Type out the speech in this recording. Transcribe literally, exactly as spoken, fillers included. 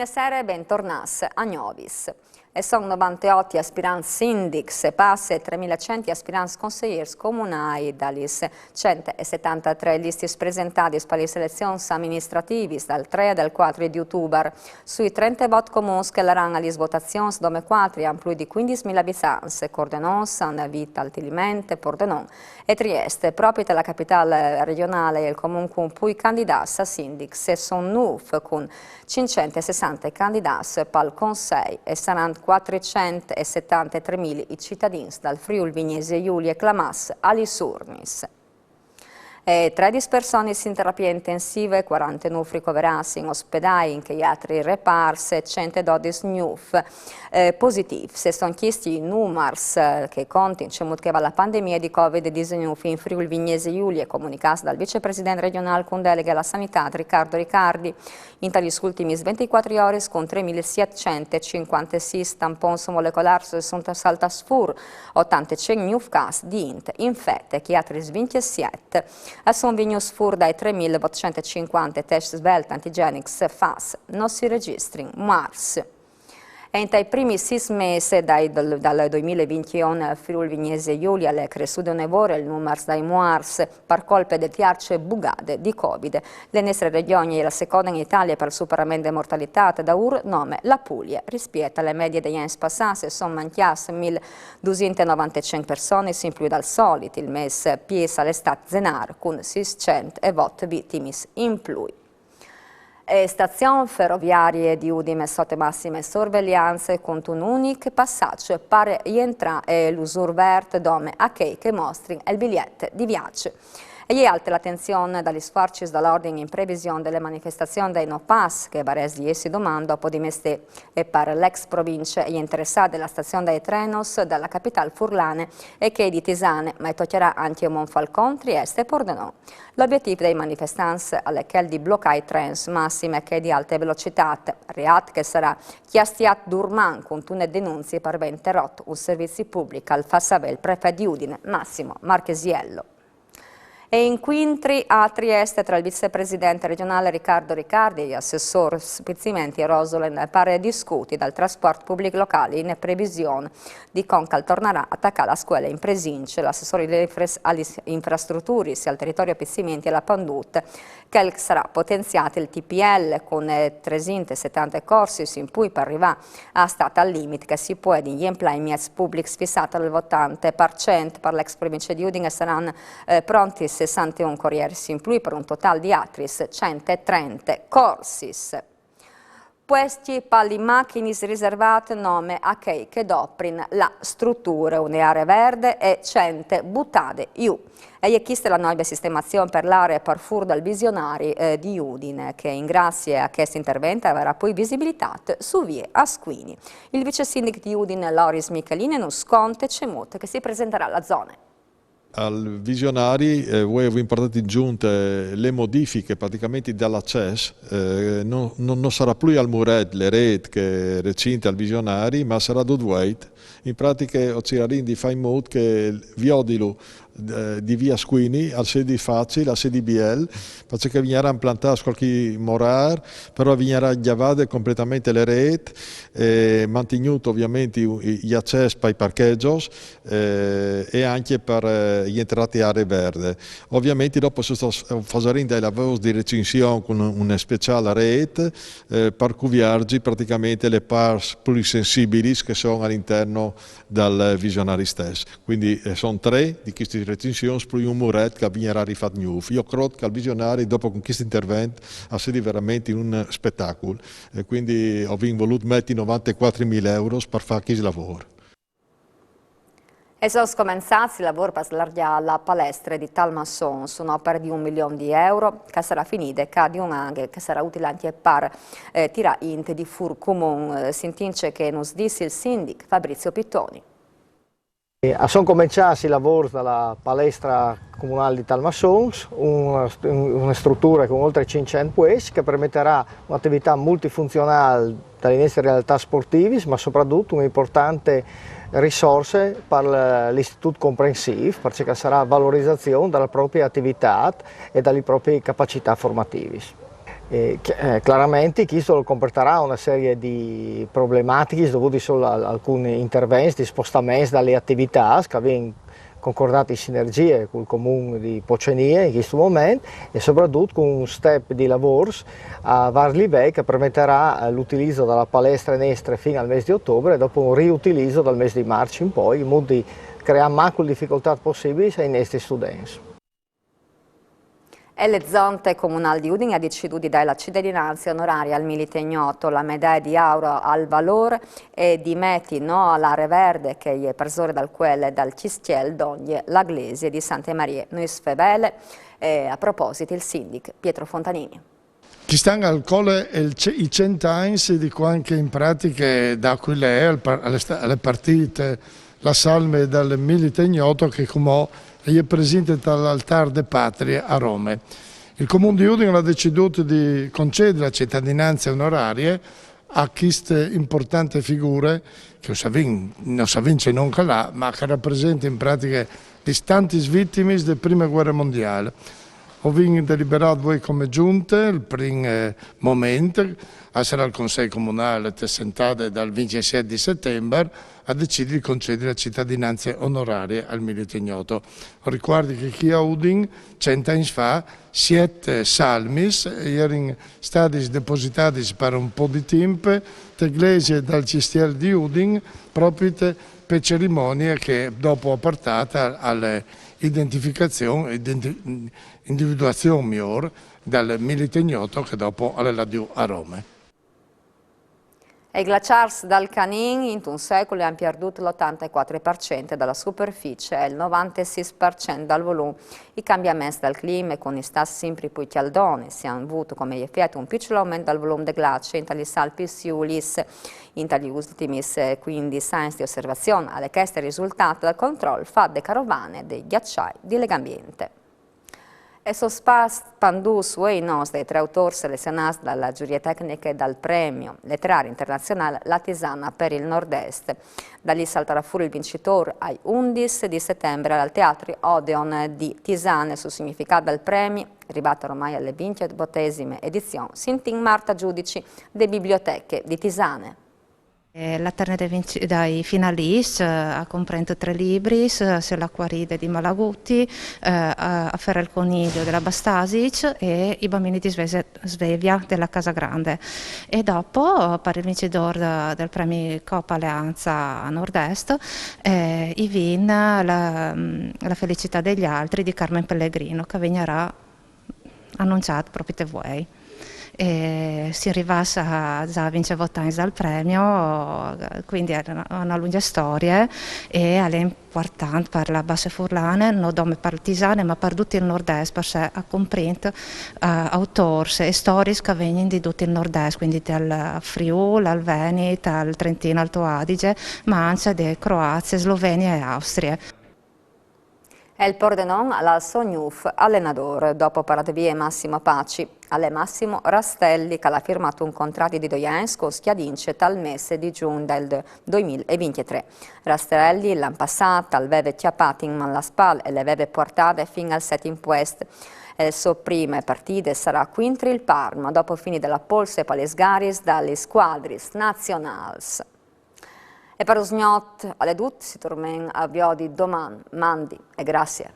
Buonasera e bentornâts a Gnovis. E son novanteot i aspirants sindics e passe tremila e cent i aspirants conseiers comunâi da lis cent e setantetrê listis presentadis pa lis elezions aministrativis dal trê al cuatri di otubar. Sui trentevot comuns che laran a lis votazions dome cuatri a àn plui di cuindis mil abitants, Cordenons, San Vit al Tiliment, Pordenon e Triest. Propit la capitâl regjonâl e il comun cun plui candidâts a sindic a son Nûf cun cinccent e sessante candidâts pal Consei e saran cuatricent e setantetrê mil i citadins dal Friûl Vignesie Julie clamâts a lis urnis. E tredis personis in terapie intensive, cuarantenûf ricoverâts in ospedâi, in chei altris repârs, cent e dodis gnûf eh, positîfs. E son chisti i numars eh, che a contin cemût che e va la pandemie di Covid disdegnûf in Friûl Vignesie Julie, comunicâts dal vicepresident regjonâl cun deleghe a la sanitât Riccardo Riccardi. Inta lis ultimis vinticuatri oris cun trê mil sietcent e cincuantesîs tampons molecolârs a son saltâts fûr, otantecinc gnûfs câs di int infet, chei altris vincjesiet a son vignûts fûr dai trê mil votcent e cincuante test svelt antigenics fats. No si registrin muarts. E intai primi sîs mês dai, dal, dal doi mil e vincjeun Friûl Vignesie Julie al è cressude une vore il numar dai muarts par colpe de tiarce bugade di Covid. La nestre regjon e je la seconde in Italie par superament de mortalitât daûr nome la Pulie. Rispiet a le medie dai agns passâts a son mancjâts mil dusinte e novantecinc personis in plui dal solit. Il mês piês al è stât Zenâr cun sîscent e vot vitimis in plui. E stazion feroviarie di Udin sot massime sorvegliance cuntun unic passaç par jentrâ e l'usûr vert dome a chei che a mostrin il biliet di viaç. E je alte la tenzion da lis fuarcis dal ordin in prevision de la manifestazion dai No Pass che a varès di jessi doman dopo di mestê. E par l'ex provincie e je interessade la stazion dai trenos da la capitâl furlane e chê di Tisane, ma e tocjarà ancje Monfalcon, Triest e Pordenon. L'obietîf dai manifestants al è chel di blocâ i trens, massime chei di alte velocitât, reât che al sarà cjastiât durman cuntune denunzie par vê interot un servizi public, al fâs savê il prefet di Udin Massimo Marchesiello. E incuintri a Triest tra il vicepresident regjonâl Riccardo Riccardi e i assessôrs Pizzimenti e Rosolin par discuti dal trasport public locâl in prevision di cuant che al tornarà a tacâ la scuele in presince. L'assessôr a lis infrastruturis e al teritori Pizzimenti al à pandût che al sarà potenziât il T P L cun eh, tresinte e setante corsis in plui par rivâ a stâ tal limit che si puedin jemplâ i mieçs publics fissâts al votante par cent. Par l'ex provincie di Udin a saran eh, prontis sessanteun corieris in plui par un totâl di altris cent e trente corsis. Puescj pa lis machinis riservâts nome a chei che a doprin la struture, une aree verde e cente butade jù. E je cheste la nove sistemazion par la aree par fûr dal visionari eh, di Udin, che in graciis a chest intervent al varà plui visibilitât su vie Asquini. Il vicesindic di Udin Loris Michelin nus conte cemût che si presentarà la zone. Al visionari eh, vuei vin puartât in zunte le modifiche pratichementri dal accès, eh, no, no, no sarà plui al muret le rêt che e recinte al visionari, ma sarà dut vueit. In pratiche o cirarìn di fâ in mût che viodilu eh, di vie Asquini al sedi facil, al sedi biel, parcè che a vignaran plantâts cualchi morâr, però a vignaran gjavade completementri le rêt, e mantignût ovviamentri i, i accès pai parchegjos, eh, e ancje par eh, jentrâ te aree verde. Ovviamentri dopo si sta fasarint dai lavôrs di recinsion cun une speciâl rêt eh, par cuvierzi pratichementri lis parts plui sensibilis che a son al interni dal visionari stes. Cuindi eh, a son trê di chestis recinsions plui un muret che al vignarà rifat gnûf. Jo o crôt che al visionari dopo cun chest intervent al sedi verementri un spetacul. E cuindi o vin volût meti novantecuatri mil euros par fâ chest lavôr. E a son scomençâts i lavôrs par slargjâ la palestre di Talmassons, une opere di un milion di euros che a sarà finide ca di un an e che a sarà utile ancje par eh, tirâ int di fûr comun. Eh, sintìn ce che nus dîs il sindic Fabrizio Pittoni. A son començâts i lavôrs da la palestre comunâl di Talmassons, une struture cun oltri cinccent puescj che a permetarà une ativitât multifunzionâl da lis nestris realtâts sportivis, ma sopratut une impuartante risorse par l'Istitût Comprensîf, parcè che a sarà valorizazion da la proprie ativitât e da lis propriis capacitâts formativis. Eh, chi-, eh, claramenti chistu al comportarà una serie di problematichis dovutis a, a alcuni intervents di spostaments da li ativitats che a vegnin concordâts in sinergjie cul comun di Pocenie in chistu moment e sopratut cun un step di lavôrs a vâr livei che permetarà, eh, l'utilizo da la palestre nestre fin al mês di otubre e dopo un riutilizo dal mês di Març in poi, in mût di creâ mancul dificoltâts possibilis ai nestris students. E la Zonte Comunâl di Udin e à decidût di dâi la citadinance onorarie al milite ignoto, la medaie di auro al valôr e di meti no a la aree verde che e je parsore dal cuel dal cjistiel dongje la glesie di Sante Marie Nuis Fevele. E a proposit il sindic Pietro Fontanini. Chist an al cole i cent agns di cuant che in pratiche da Aquilee al è partît la salme dal milite ignoto che cumò e je presinte tal altâr de Patrie a Rome. Il Comun di Udin al à decidût di concedi la citadinance onorarie a chiste impuartante figure che no savìn ce non che al à, ma che al rapresente in pratiche lis tantis vitimis de prime vuere mondiâl. O vin deliberât vuei come Zunte, il prin moment, al sarà il Consei Comunâl te sentade dal vincjesiet di setembar, a decidi di concedi la citadinance onorarie al milite ignoto. O ricuardi che chi a Udin, cent agns fa, siet salmis a jerin stadis depositadis par un pôc di timp te glesie dal cjistiel di Udin, propit pe cerimonie che dopo e à puartât a la identificazion, individuazion miôr, dal milite ignoto che dopo al è lât jù a Rome. I glaçârs dal Canin intun secul a àn pierdût l'otantecuatri par cent da la superficie e il novantesis par cent dal volum. I cambiaments dal clime, cun istâts simpri plui cjaldonis, a àn vût come efiet un piçul aument dal volum de glaç inta lis Alpis Juliis. Inta lis ultimis cuindis agns di osservazion, al è chest il risultât dal control fat de carovane dai glaçâi di Legambiente. E a son stâts pandûts vuei i nons dai trê autôrs selezionâts da la Zjurie Tecniche dal Premio Leterari Internazionâl La Tisana par il Nord-Est. Da li saltarà fûr il vincitôr ai undis di setembar al Teatri Odeon di Tisane. Sul significât dal premi, rivât ormai a la vincjevotesime edizion, sintìn Marta Giudici de Biblioteche di Tisane. La terne dai finaliscj a comprent trê libris: Sü la cuaride di Malaguti, Afer el coniglio de la Bastasic e I bambini di Svevia de la Casa Grande. E dopo, par il vincidôr dal premi Coop Aleanza Nord-Est, i vin La felicità degli altri di Carmen Pellegrino, che a vignarà anunciât propit vuei. E sin rivâts a za vincjevot agns dal premio, cuindi a è una lungje storie e al è impuartant par la Basse Furlane, no dome par Tisane, ma par dut il Nord-Est, parcè a comprint autôrs e storiis che a vegnin di dut il Nord-Est, cuindi dal Friûl al Venit, al Trentin Alto Adige, ma ancje de Croazie, Slovenie e Austrie. E il Pordenon al à il so gnûf alenadôr. Dopo parade vie Massimo Paci, al è Massimo Rastelli che al à firmât un contrat di doi agns cun Scjadince tal mês di Jugn dal doi mil e vincjetrê. Rastelli l'an passât al veve cjapât in man la SPAL e le veve puartade fin al setim puest. E la sô prime partide e sarà cuintri il Parma, dopo finide la polse par lis garis da lis scuadris nazionâls. E par usgnot al è dut, si tornìn a viodi doman. Mandi e graciis.